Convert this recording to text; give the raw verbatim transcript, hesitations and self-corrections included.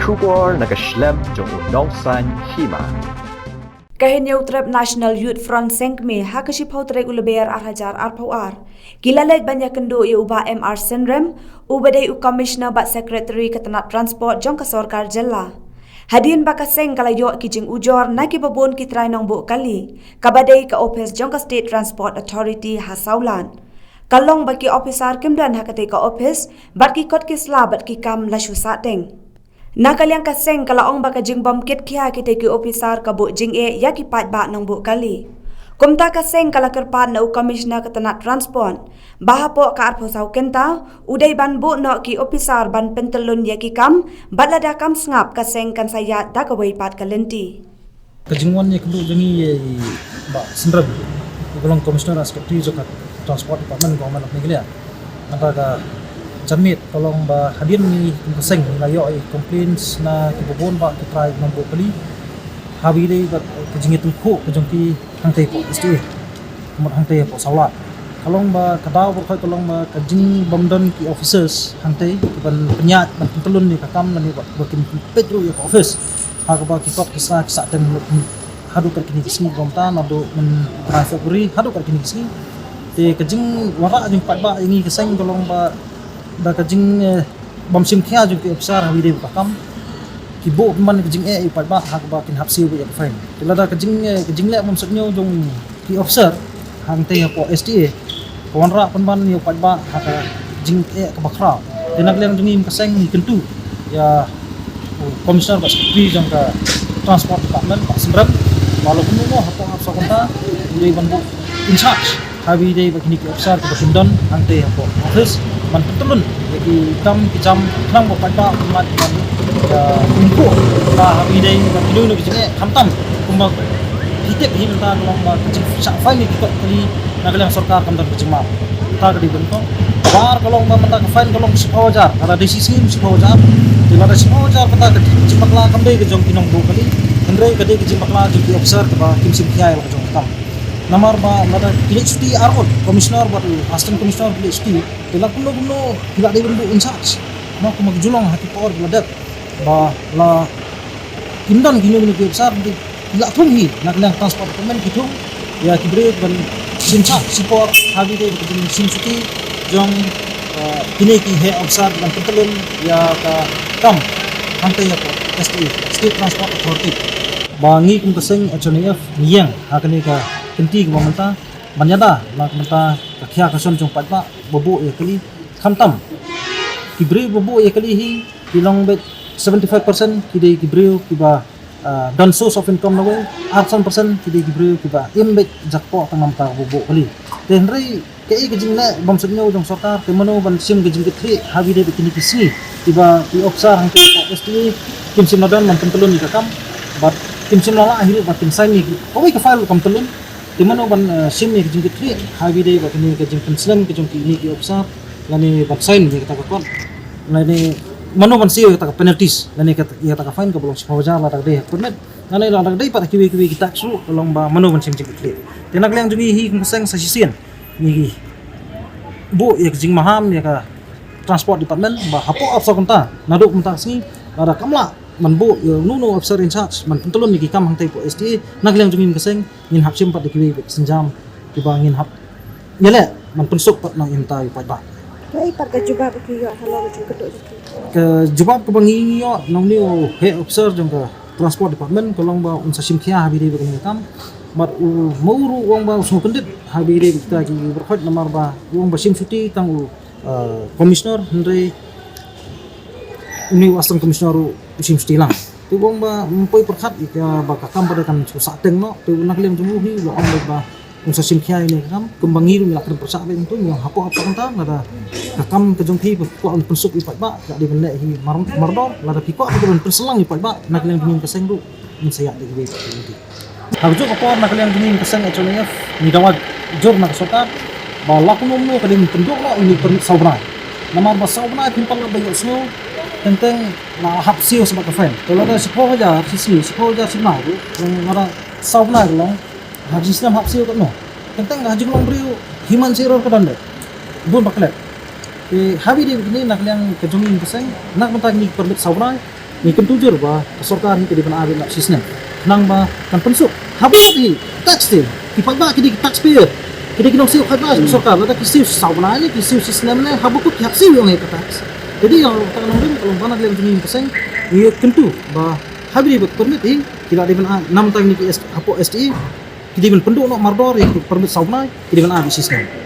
Khubor na ka shlem jong u nongsan hima. Ka Hynñiewtrep National Youth Front Seng Kmie ha ka shiphew tarik u Lber ar hajar arphew ar ki la leit ban ïakynduh ïa u Bah M R Synrem, u ba dei u Commissioner bad Secretary ka tnat Transport jong ka sorkar jylla. Hadien ba ka seng ka la ïoh ki jingujor na ki babun ki trai nongbuh kali, kaba dei ka ophis jong ka State Transport Authority ha Sawlad. Ka long ba ki ophisar kim don ha katei ka ophis, bad ki kot ki sla bad ki kam la shu sahteng. Na ka liang ka seng ka la ong ba ka jingbym kit khia kitei ki ophisar ka buh jingeh ïa ki paidbah nongbuh kali. Kumta ka seng ka la kyrpad na u Commissioner ka tnat Transport ba hapoh ka arphew saw kynta u dei ban buh noh ki ophisar ban pyntyllun ïa ki kam, bad lada kam sngap ka seng kan sa ïaid da kawei pat ka lynti. Ka jingwan ïakynduh jong ngi ïa i Bah Synrem, u ba long Commissioner and Secretary jong ka Transport Department, Government of Meghalaya. Mynta ka janmiet ka long ba hadien ngi kum ka seng ngi la ïoh i complaints na ki babun bah ki trai nongbuh kali. Haba ïadei bad ka jingïatynjuh ka jong ki hangtei hapoh S T A, ka mut hangtei hapoh Sawlad. Ka long ba ka daw baroh ka long ba ka jingbym don ki officers hangtei ki ban pynïaid ban pyntyllun ïa ka kam lane ba, ba kin peit ruh ïa ka office. Ha kaba ki kot ki sla ki sahteng haduh kat kine ki sngi kumta, naduh mynta February haduh kat kine ki sngi. Te ka jingwanrah jong ki paidbah ïa ngi ka seng ka long ba da ka jing, eh, bym shim khia jong ki ophisar haba ïadei bad ka kam. Ki buh pynban ka jingeh ïa u paidbah ha kaba kin hap siew ïa ka fine. Te lada ka jing, eh, ka jingleh bym sngewthuh jong ki ophisar hangtei hapoh S T A ka wanrah pynban ïa u paidbah ha ka jingeh kaba khraw. Te na ka liang jong ngi kum ka seng ngi kyntu ïa u Commissioner bad Secretary jong ka Transport Department, Bah Synrem, ba lada kumno hapoh arphew saw kynta u dei ban buh in charge haba ïadei bad kine ki ophisar kiba kin don hangtei hapoh office ban pyntyllun ïa ki kam ki jam khnang ba paidbah kin mad ban, ïa, kumjuh ba haba ïadei bad kino kino ki jingeh, khamtam kumba phi tip hi mynta ka long ba ka jingshah fine ïa ki kot kali na ka liang sorkar kam don ka jingmap. Kata ka dei ban kong. Kaba ar ka long ba mynta ka fine ka long shiphew hajar, lada dei shi sngi shiphew hajar. Te lada shiphew hajar kata ka jingbakla kam dei ka jong ki nongbuh kali, hynrei ka dei ka jingbakla jong ki ophisar kaba kim shim khia ïa la ka jong ka kam. Namar ba lada ki leit shuti ar ngut, Commissioner bad u Assistant Commissioner ki leit shuti, te la kumno kumno ki la dei ban buh in charge. Mo, kumba ki ju long ha ki por ki la dep ba la kim don kino kino ki ophisar, te ki la thung hi na ka liang Transport Department, ki thung ïa ki briew ban shim charge shipor haba ïadei bad ka jingshim shuti jong, eh, kine ki heh ophisar ban pyntyllun ïa ka kam hangtei hapoh S T A, State Transport Authority. Ba ngi kum ka seng H N I F ngi ïeng ha kane ka kynti kaba mynta ban ïada na ka bynta ka khia ka shon jong paidbah ba buh ïa kali. Khamtam ki briew ba buh ïa kali hi ki long beit seventy five percent ki dei ki briew kiba, ah, don source of income na wei, arphew san percent ki dei ki briew kiba im beit jakpoh tang namar kata ba buh kali. Te hynrei kaei ka jingleh bym sngewthuh jong sorkar, te mano ban shim ka jingkitkhlieh haba ïadei bad kine ki sngi kiba ki ophisar hangtei hapoh S T A kim shym la don ban pyntyllun ïa ka kam, bad kim shym la lah hi ruh ba kin sign ïa kawei ka file kam tyllun. Te mano ban, eh, shim ïa ka jingkitkhlieh haba ïadei bad kane ka jingpynslem ka jong kine ki ophisar, lane ban sign ïa kata ka kot, lane mano ban siew ïa kata ka penalties lane kata, ïa kata ka fine kaba long shiphew hajar lada ka dei ha ka permit, lane lada ka dei pat ha kiwei kiwei ki tax ruh ka long ba mano ban shim jingkitkhlieh. Te na ka liang jong ngi hi kum ka seng sa shisien ngi buh ïa ka jingmaham ïa ka Transport Department ba hapoh arphew saw kynta naduh mynta ka sngi lada kam lah ban buh ïa uno uno u officer in charge ban pyntyllun ïa ki kam hangtei hapoh S T A, na ka liang jong ngi kum ka seng ngin hap shim pat da kiwei pat ki sienjam kiba ngin hap ïaleh ban pynsuk pat na ka bynta u paidbah. Kaei pat ka jubab ba phi ïoh halor ka jingkynduh jong phi? Ka jubab kaba ngi ïoh na une u heh officer jong ka Transport Department ka long ba un sa shim khia haba ïadei bad kane ka kam. Bad u Mawur u ong ba u sngewkyndit haba ïadei bad kita ki baroh khoit namar ba u ong ba shim shuti tang u, uh, Commissioner, hynrei une u Assistant Commissioner u shim shuti lang. Te u ong ba ym poi pyrkhat ïa ka ba ka kam pat kan shu sahteng noh. Te na ka liang jong u hi u la ong ba un sa shim khia ïa kane ka kam. Kumba ngi ruh ngi la kren pyrshah beit, ngi ong hapoh arphew saw kynta lada ka kam ka jong phi ba phi kwah ban pynsuk ïa u paidbah, phi la dei ban leh hi mar, mardor, lada phi kwah ban pynsalang ïa u paidbah, na ka liang jong ngi kum ka seng ruh ngin sa ïaid da kiwei pat ki lynti. Ha kajuh ka por na ka liang jong ngi kum ka seng H N I F ngi dawa jur na ka sorkar ba la kumno kumno ka dei ban pynduh noh ïa une u permit saw bnai. Namar ba saw bnai phim pat lah ban ïohsngew, teng teng la hap siew sa bad ka fine. Te lada shiphew hajar shi sngi, shiphew hajar shi bnai ruh, lada saw bnai ruh long, ha jingsnem hap siew katno. Teng teng ha jinglong briew hi man shi ror ka don de. Bun ba klet. Te haba ïadei bad kine na ka liang ka jong ngi kum ka seng, na ka bynta kine ki permit saw bnai, Ngi kyntu jur ba ka sorkar hi ka dei ban ai beit na shisnem. Khnang ba kan pynsuk. Haba hi tax te, ki paidbah ki dei ki taxpayer. Ki dei ki nongsiew paidbah ka sorkar, lada ki siew saw bnai ne, ki siew shisnem ne, haba kut ki hap siew ïa ka tax. Te dei ïa ka nongrim ka long ban ïa ka jingim ka seng. Ngi kyntu ba haba dei ba permit hi, ki la dei ban ai, namar ta ngi ki S-, hapoh S T A, ki dei ban pynduh noh mardor ïa ka permit saw bnai, ki dei ban ai beit shisnem.